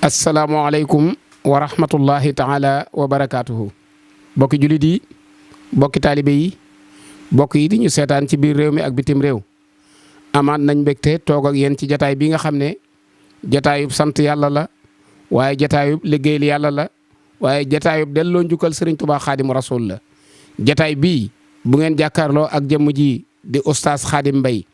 asalaamualeykum wa rahmatullahi taala wa barakaatuhu. bokki jullit yi bokki taalibe yi bokk yi di ñu seetaan ci biir réew mi ak bitim réew amaat nañ mbégte toog ak yéen ci jataay bi nga xam ne jataayub sant yàlla la waaye jataayub liggéeyal yàlla la waaye jataayub delloo njukkal Sëriñ Tuubaa Xaadimu Rasuul la. jataay bii bu ngeen jàkkaarloo ak jëmm ji di oustaz Khadim Mbaye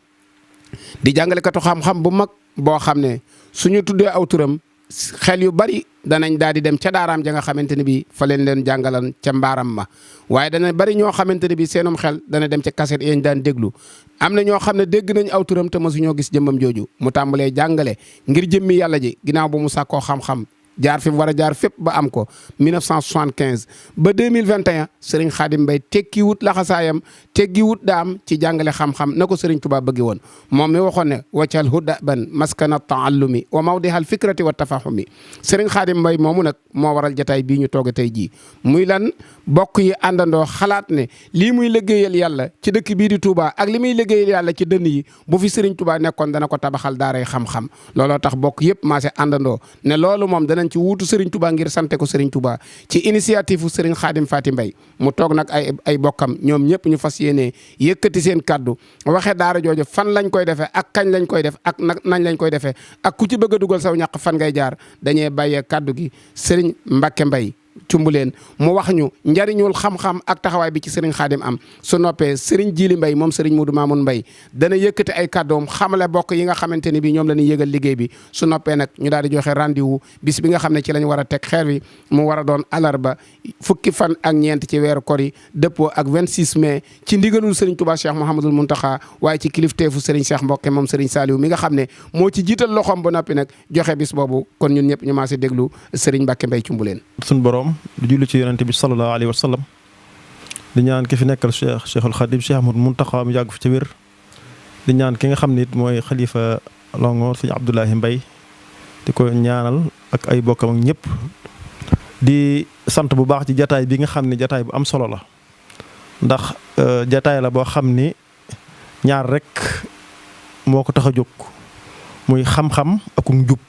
di jàngalekatu xam-xam bu mag boo xam ne suñu tuddee aw turam xel yu bari danañ daal di dem ca daaraam ja nga xamante ne bii fa leen jàngalan ca mbaaram ma waaye dana bari ñoo xamante ne bii seenum xel dana dem ca kaset yañ daan déglu. am na ñoo xam ne dégg nañ aw turam te mësuñoo gis jëmmam jooju mu tàmbalee jàngale ngir jëmmi yàlla ji ginnaaw ba mu sàkkoo xam-xam jaar fi mu war a jaar fépp ba am ko 1975 ba 2021 Serigne Khadim Mbaye tekki wut laxasaayam teggi wut daam ci jàngale xam-xam na ko Serigne Touba bëgge woon moom mi waxoon ne waccal huda ban maskana taallumi wa mawdihal fikrati wa tafahumi Serigne Khadim Mbaye moomu nag moo waral jataay bii ñu tooge tey jii muy lan bokk yi àndandoo xalaat ne lii muy liggéeyal yàlla ci dëkk bii di Touba ak li muy liggéeyal yàlla ci dënn yi bu fi Serigne Touba nekkoon dana ko tabaxal daaray xam-xam looloo tax bokk yëpp maase àndandoo ne loolu moom danañ ci wuutu Serigne Touba ngir sante ko Serigne Touba ci initiative Serigne Khadim Faty Mbaye mu toog nag ay bokkam ñoom ñëpp ñu fas yéenee yëkkati seen kaddu waxe daara jooju fan lañ koy defee ak kañ lañ koy def ak nañ lañ koy defee ak ku ci bëgg a dugal saw ñàq fan ngay jaar dañuy bàyyee kaddu gi Serigne Mbacke Mbaye cumbuleen mu wax ñu njariñul xam-xam ak taxawaay bi ci Serigne Khadim am su noppee Serigne Djili Mbaye moom Serigne Modou Mamoun Mbaye dana yëkkati ay kàddoom xamale bokk yi nga xamante ne bi ñoom la ñuy yëgal liggéey bi su noppee nag ñu daal di joxe rendez-vous bis bi nga xam ne ci lañ war a teg xeer wi mu war a doon alarba fukki fan ak ñeent ci weeru kor yi dëppoo ak 26 mai ci ndigalul Serigne Touba Cheikh Mouhamadoul Mountakha waaye ci kilifteefu Serigne Cheikh Mbokke moom Serigne Saliou mi nga xam ne moo ci jiital loxoom ba noppi nag joxe bis boobu kon ñun ñëpp ñu maase déglu Serigne Mbacke Mbaye cumbuleen di julli ci yonente bi sallallahu alayhi wa sallam di ñaan ki fi nekkal Cheikhul Khadim Cheikh Ahmadou Mountakha mu yàgg fi ca wér di ñaan ki nga xam ne it mooy xalifa Longhor sëñ Abdoulahi Mbaye di ko ñaanal ak ay bokkam ak ñëpp di sant bu baax ci jataay bi nga xam ne jataay bu am solo la ndax jataay la boo xam ni ñaar rek moo ko tax a jóg muy xam-xam ak njub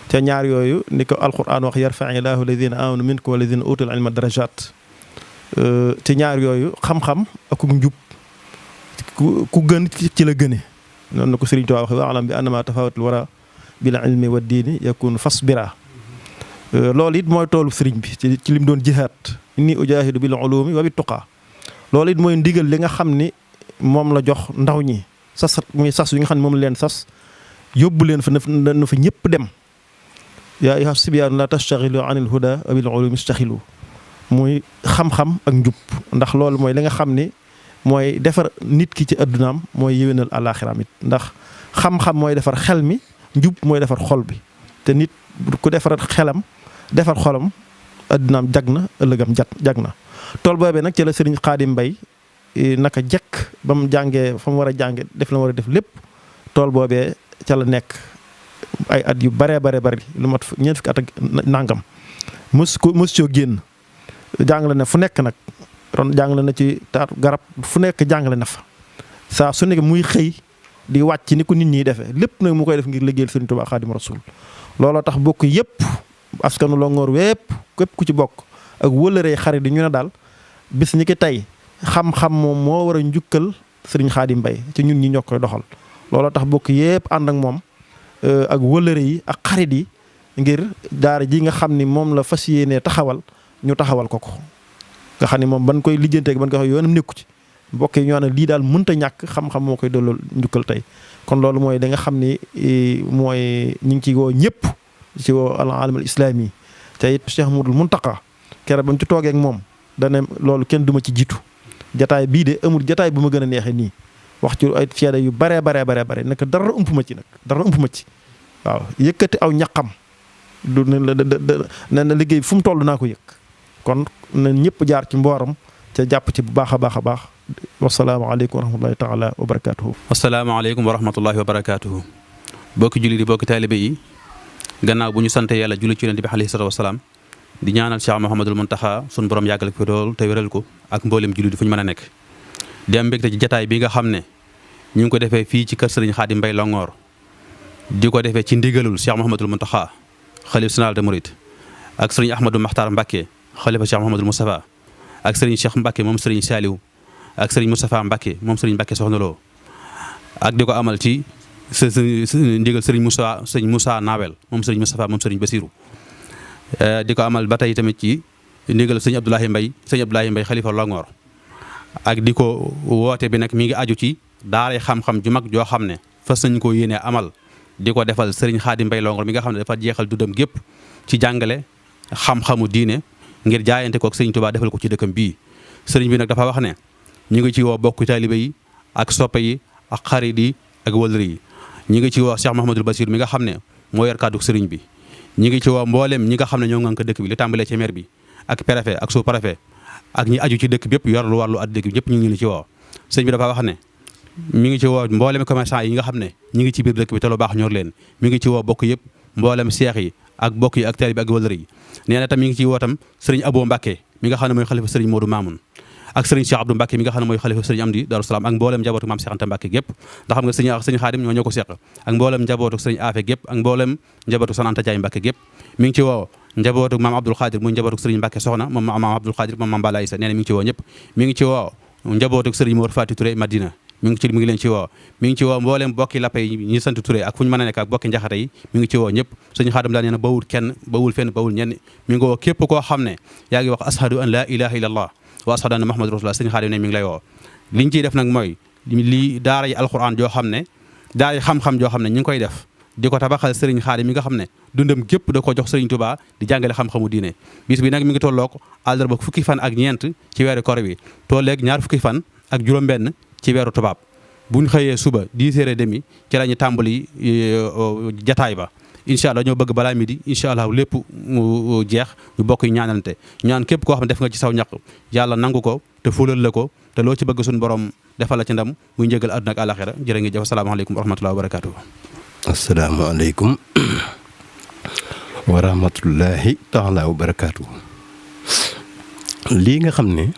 ca ñaar yooyu ni ko alquran wax yarfa'illahu alladhina amanu minkum walladhina utul ilma darajat ci ñaar yooyu xam-xam ak njub ku gën ci la gëne noonu na ko Sëriñ Tuubaa waxe wa'lam bi annama tafawatul wara bil ilmi wa diini yakun fasbira loolu it mooy toolu sëriñ bi ci lim doon jihaat inni ujahidu bil ulumi wa bit tuqa loolu it mooy ndigal li nga xam ni moom la jox ndaw ñi sas muy sas yi nga xam ne moom la leen sas yóbbu leen fa na fa ñëpp dem yaa ayyuha sibyaanu la tastaxilu anil huda wa bil ulumi istaxilu muy xam-xam ak njub ndax loolu mooy li nga xam ni mooy defar nit ki ci addunaam mooy yéwénal àllaaxiraam it ndax xam-xam mooy defar xel mi njub mooy defar xol bi te nit ku defar xelam defar xolam addunaam jag na ëllëgam jag na tool boobee nag ci la Serigne Khadim Mbaye naka jekk ba mu jàngee fa mu war a jànge def la mu war a def lépp tool boobee ca la nekk ay at yu bare lu mat ñeent fukki at ak nangam mos coo génn jàngale na fu nekk nag ron jàngale na ci taatu garab fu nekk jàngale na fa saa su nekk muy xëy di wàcc ni ko nit ñi defee lépp nag mu koy def ngir liggéeyal Sëriñ Tuubaa Xaadimu Rasuul looloo tax bokk yëpp askanu Longhor wépp képp ku ci bokk ak wëlëree xarit yi ñu ne daal bis ñi ki tey xam-xam moom moo war a njukkal Sëriñ Khadim Mbaye ci ñun ñi ñoo koy doxal looloo tax bokk yëpp ànd ak moom ak wëlëre yi ak xarit yi ngir daara ji nga xam ni moom la fas yéenee taxawal ñu taxawal ko nga xam ni moom ban koy lijjanteeg ban koy wax yoonam nekku ci mbokk yi ñoo ne lii daal mënta ñàkk xam-xam moo koy delloo njukkal tey kon loolu mooy da nga xam ni mooy ñu ngi ci woo ñëpp ci woo al alam al islami te it Cheikh Mouhamadoul Mountakha keroog ba mu ci toogee ak moom dane loolu kenn duma ci jiitu jataay bii de amul jataay bu ma gën a neexee nii wax ci ay seede yu bare naka dara ump ma ci waaw yëkkati aw ñaqam du ne la liggéey fu mu toll naa ko yëg kon na ñëpp jaar ci mbooram ca jàpp ci bu baax a baax wasalaamaaleykum wa rahmatullahi taala wa barakaatuhu. wasalaamaaleykum wa rahmatullahi wa barakaatuhu. bokki julli di bokki taalibe yi gannaaw bu ñu sante yàlla julli ci yonent bi alayhi salaatu wasalaam di ñaanal Cheikh Mouhamadoul Mountakha sunu borom yàggal ko lool te wéral ko ak mboolem julli di fu ñu mën a nekk. di am mbégte ci jataay bi nga xam ne ñu ngi ko defee fii ci kër Serigne Khadim Mbaye Longhor di ko defee ci ndigalul Cheikh Mouhamadoul Mountakha xalif général de Mouride ak sëriñ Ahmadou Makhtar Mbacke xalifa Cheikh Mouhamadul Moustapha ak sëriñ Cheikh Mbacke moom sëriñ Saliou ak sëriñ Moustapha Mbacke moom sëriñ Mbacke Soxna Lo ak di ko amal ci ndigal sëriñ Moussa Nawel moom sëriñ Moustapha moom sëriñ Basirou di ko amal ba tey tamit ci ndigal sëriñ Abdoulaye Mbaye xalifa Longoor ak di ko woote bi nag mi ngi aju ci daaray xam-xam ju mag joo xam ne fas nañ ko yéene amal di ko defal sëriñ Xaadim Mbaye Longoor mi nga xam ne dafa jeexal dundam gépp ci jàngale xam-xamu diine ngir jaayante ko ak sëriñ Touba defal ko ci dëkkam bii sëriñ bi nag dafa wax ne ñu ngi ci woo bokk taalibe yi ak soppe yi ak xarit yi ak wëlëri yi ñu ngi ci woo Cheikh Mouhamadul Basir mi nga xam ne moo yor kàddu sëriñ bi ñu ngi ci woo mboolem ñi nga xam ne ñoo ngànk dëkk bi li tàmbalee ci maire bi ak préfet ak sous-préfet ak ñi aju ci dëkk bi yëpp yor lu wàllu at dëkk bi ñëpp ñu ngi ci woo sëriñ bi dafa wax ne mi ngi ci woo mboolem commerçant yi nga xam ne ñi ngi ci biir dëkk bi te lu baax ñor leen mi ngi ci woo bokk yëpp mboolem seex yi ak bokk yi ak taalibe bi ak wëlëri yi nee na tam mi ngi ci woo tam sëriñ Abo Mbacke mi nga xam ne mooy xalifa sëriñ Modou Mamoun ak sëriñ Cheikh Abdou Mbacke mi nga xam ne mooy xalifa sëriñ Amdi Darou Salaam ak mboolem njabootu maam Cheikh Anta Mbacke gépp ndax xam nga sëriñ Xaadim ñoo ko seq ak mboolem njabootu sëriñ Afe gépp ak mboolem njabootu San Anta Jaay Mbacke gépp mi ngi ci woo njabootu maam Abdoul Khadir muy njabootu sëriñ Mbacke soxna moom maam Abdoul Khadir moom maam Bala Issa nee na mi ngi ci woo ñëpp mi ngi ci woo njabootu sëriñ Mor Fati Touré Madina mi ngi leen ci woo mi ngi ci woo mboolem bokki lappe yi ñi sant Touré ak fu ñu mën a nekk ak bokki njaxate yi mi ngi ci woo ñëpp sëriñ Xaadim daal nee na bawul kenn bawul fenn bawul ñenn mi ngi woo képp koo xam ne yaa ngi wax ashadu an la ilaha illallah wa ashadu anna Muhammadu rasulullah sëriñ Xaadim ne mi ngi lay woo liñ ciy def nag mooy lii daara yi alquran joo xam ne daara yi xam-xam joo xam ne ñu ngi koy def di ko tabaxal sëriñ Xaadim mi nga xam ne dundam gépp da ko jox sëriñ Touba di jàngale xam-xamu diine bis bi nag mi ngi tolloog àllarba fukki fan ak ñeent ci weeru koor bi tolleeg ñaar fukki fan ak juróom-benn ci weeru tubaab buñ xëyee suba 10h30 ci la ñu tàmbali jataay ba incha allah ñoo bëgg balaa midi incha allah lépp mu jeex ñu bokk ñaanalante ñaan képp koo xam ne def nga ci saw ñaq yàlla nangu ko te fulal la ko te loo ci bëgg suñu borom defal la ci ndam muy njëgal àdduna ak àlaxira jërë ngi jëf asalaamaaleykum wa rahmatullahi wa barakaatu. asalaamaaleykum wa rahmatullahi taala wa barakaatu. lii nga xam ne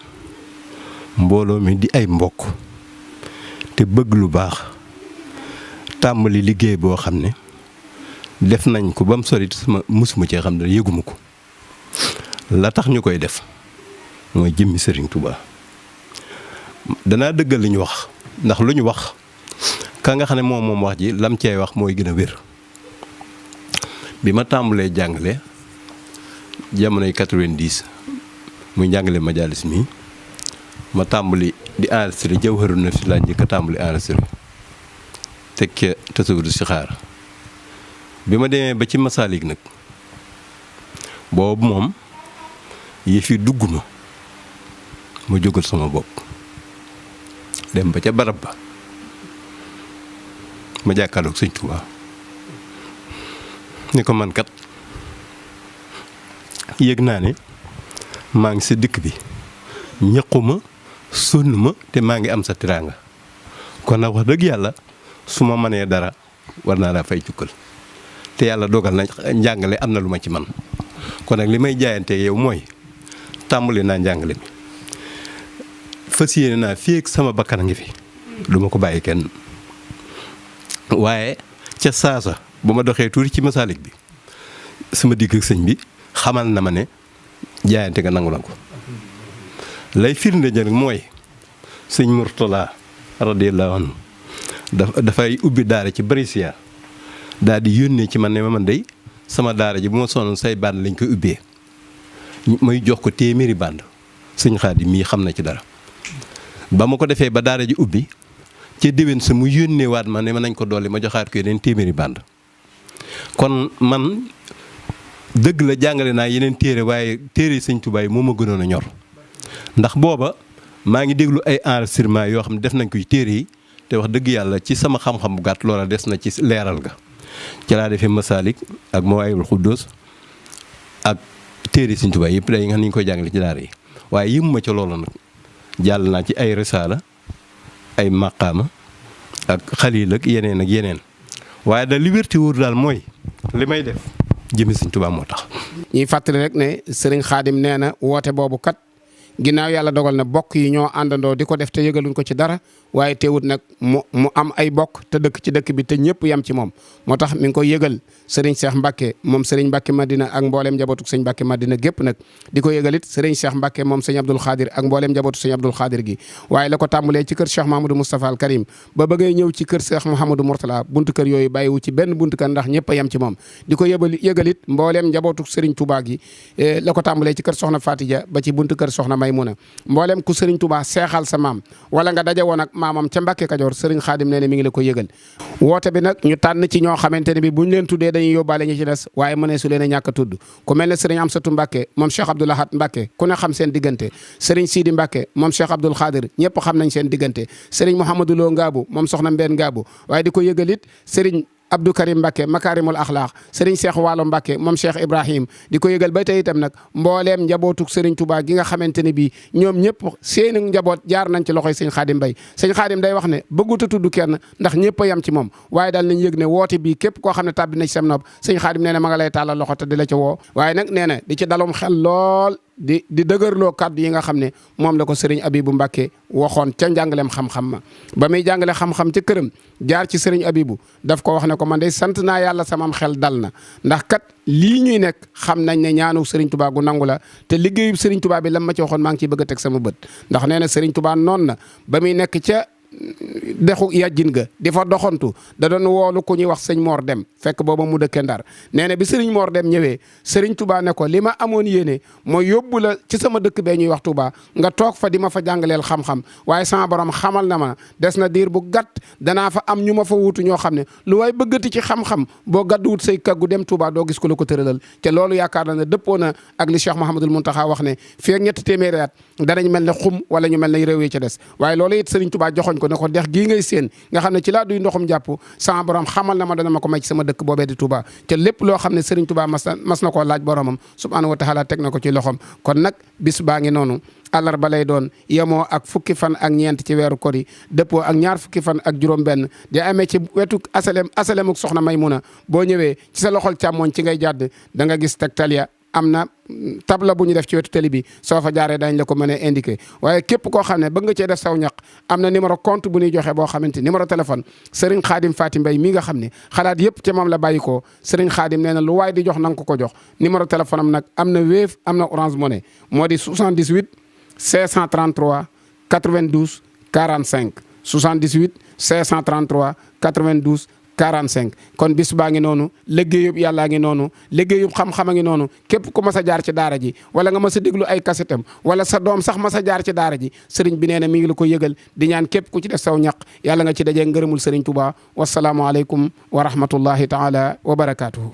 mbooloo mi di ay mbokk te bëgg lu baax tàmbali liggéey boo xam ne def nañ ko ba mu sori sama musuma cee xam ne yëguma ko la tax ñu koy def mooy jëmmi Serigne Touba danaa dëggal li ñu wax ndax lu ñu wax ka nga xam ne moom wax ji lam cey wax mooy gën a wér. bi ma tàmbalee jàngale jamonoy 90 muy njàngale majalis mi ma tàmbali di enregistré Jawharu Nafis laa njëkk a tàmbali enregistré teg ca tasawudu si xaar bi ma demee ba ci Masaalik nag boobu moom yëf yi dugg ma jógal sama bopp dem ba ca barab ba ma jàkkaarloog Sëñ Tuubaa ni ko man kat yëg naa ne maa ngi sa dëkk bi ñaquma sonn ma te maa ngi am sa tiraanga kon nag wax dëgg yàlla su ma mënee dara war naa laa fay cukkal te yàlla dogal na njàngale am na lu ma ci man kon nag li may jaayante yow mooy tàmbali naa njàngale mi fas yéene naa fii ak sama bakkan a ngi fi du ma ko bàyyi kenn waaye ca saasa bu ma doxee tuuti ci Masaalik bi sama digg ak sëñ bi xamal na ma ne jaayante nga nangu na ko lay firnde jël mooy sëñ Murtala radiyallahu anhu dafay ubbi daara ci Brescia daal di yónnee ci man ne ma man day sama daara ji bu ma sonn say band lañ koy ubbee may jox ko téeméeri band sëñ Xaadim mii xam na ci dara ba ma ko defee ba daara ji ubbi ca déwén sa mu yónnee waat ma ne ma nañ ko dolli ma joxaat ko yeneen téeméeri band kon man dëgg la jàngale naa yeneen téere waaye téere sëñ Tuubaa yi moo ma gënoon a ñor ndax booba maa ngi déglu ay enregistrement yoo xam ne def nañ ko ci téere yi te wax dëgg yàlla ci sama xam-xam bu gàtt loola des na ci leeral ga ci laa defee Masaalik ak Mawaahibul Xuddoos ak téere sëñ Tuubaa yëpp day nga xam ni ñu koy jàngale ci daara yi waaye yëmuma ca loola nag jàll naa ci ay risaala ay maqaama ak xaliil ak yeneen waaye da liberté wóor daal mooy li may def jëmi Sëñ Tuubaa moo tax. ñuy fàttali rek ne Serigne Khadim nee na woote boobu kat ginnaaw yàlla dogal na bokk yi ñoo àndandoo di ko def te yëgaluñ ko ci dara waaye teewut nag mu am ay bokk te dëkk ci dëkk bi te ñëpp yam ci moom moo tax mi ngi koy yëgal sëriñ Cheikh Mbacke moom sëriñ Mbacke Madina ak mbooleem njabootu sëñ Mbacke Madina gépp nag di ko yëgalit sëriñ Cheikh Mbacke moom sëñ Abdoul Khadir ak mbooleem njabootu sëñ Abdoul Khadir gi waaye la ko tàmbalee ci kër Cheikh Mahamadou Moustapha al Karim ba bëggee ñëw ci kër Cheikh Mouhamadou Mourtala buntu kër yooyu bàyyiwu ci benn buntu kër ndax ñëpp a yam ci moom di ko yëgalit mbooleem njabootu sëriñ Touba gi la ko tàmbalee ci kër soxna Fatidia ba ci buntu kër soxna Maymuna mbooleem ku sëriñ Touba seexal sa maam wala nga daje woon ak maamam ca Mbacke Kajoor sëriñ Xaadim nee ne mi ngi la ko yëgal woote bi nag ñu tànn ci ñoo xamante ne bi buñ leen tuddee dañuy yóbbaale ñi ci des waaye mënee su leen a ñàkk a tudd ku mel ne sëriñ Amsatu Mbacke moom Cheikh Abdoul Ahad Mbacke ku ne xam seen diggante sëriñ Sidi Mbacke moom Cheikh Abdoul Khadir ñëpp xam nañ seen diggante sëriñ Mouhamadou Lo Ngaabu moom soxna Mbeen Ngaabu waaye di ko yëgalit sëriñ Abdou Karim Mbacke Makarimul Akhlaq Serigne Cheikh Waalo Mbacke moom Cheikh Ibrahim di ko yëgal ba tey itam nag mbooleem njabootuk Serigne Touba gi nga xamante ne bii ñoom ñëpp seeni njaboot jaar nañ ci loxoy sëñ Xaadim Mbay sëñ Xaadim day wax ne bëggut a tudd kenn ndax ñëpp a yam ci moom waaye daal nañ yëg ne woote bii képp koo xam ne tàbbi na ci sam nopp sëñ Xaadim nee na ma nga lay tàllal loxo te di la ca woo waaye nag nee na di ci dalum xel lool di dëgërloo kàddu yi nga xam ne moom la ko sëriñ Abibu Mbacke waxoon ca njàngaleem xam-xam ma ba muy jàngale xam-xam ca këram jaar ci sëriñ Abibu daf ko wax ne ko man de sant naa yàlla samam xel dal na ndax kat lii ñuy nekk xam nañ ne ñaanu sëriñ Touba gu nangu la te liggéeyu sëriñ Touba bi lam ma ci waxoon maa ngi ciy bëgg a teg sama bët ndax nee na sëriñ Touba noonu na ba muy nekk ca dexu yàjjin ga di fa doxantu da doon woolu ku ñuy wax sëñ Mor Dem fekk booba mu dëkke Ndar nee na bi sëriñ Mor Dem ñëwee sëriñ Touba ne ko li ma amoon yéene mooy yóbbu la ci sama dëkk bee ñuy wax Touba nga toog fa di ma fa jàngaleel xam-xam waaye sama borom xamal na ma des na diir bu gàtt danaa fa am ñu ma fa wuutu ñoo xam ne lu waay bëggati ci xam-xam boo gàdduwut say kaggu dem Touba doo gis ko la ko tëralal te loolu yaakaar na ne dëppoo na ak li Cheikh Mouhamadoul Mountakha wax ne fii ak ñetti téeméeri at danañ mel ne xum wala ñu mel ne réew yi ca des waaye loolu it sëriñ Touba joxoñ ko ne ko dex gii ngay seen nga xam ne ci laa duy ndoxum jàpp sama borom xamal na ma dana ma ko may ci sama dëkk boobee di Touba te lépp loo xam ne Serigne Touba mas na koo laaj boromam subhanahu wa taala teg na ko ci loxom kon nag bis baa ngi noonu àllarba lay doon yemoo ak fukki fan ak ñeent ci weeru kori dëppoo ak ñaar fukki fan ak juróom-benn di amee ci wetu asalemuk soxna Maymuna boo ñëwee ci sa loxol càmmooñ ci ngay jàdd da nga gis tegtal ya am na tabla bu ñu def ci wetu télé bi soo fa jaaree dañ la ko mën a indiqué waaye képp koo xam ne bëgg nga cee def saw ñaq am na numéro compte bu ñuy joxe boo xamante numéro téléphone Serigne Khadim Faty Mbaye mi nga xam ne xalaat yëpp ca moom la bàyyi ko Serigne Khadim nee na lu waay di jox na nga ko jox numéro téléphone am nag am na Wave am na Orange Money moo di 78 533 92 45 78 533 92 45 kon bis baa ngi noonu liggéeyub yàllaa ngi noonu liggéeyub xam-xam a ngi noonu képp ku mas a jaar ci daara ji wala nga mas a déglu ay kasetam wala sa doom sax mas a jaar ci daara ji sëriñ bi nee na mi ngi la ko yëgal di ñaan képp ku ci def saw ñaq yàlla nga ci dajee ngërëmul sëriñ Touba wasalaamualeykum wa rahmatullahi taala wa barakaatuhu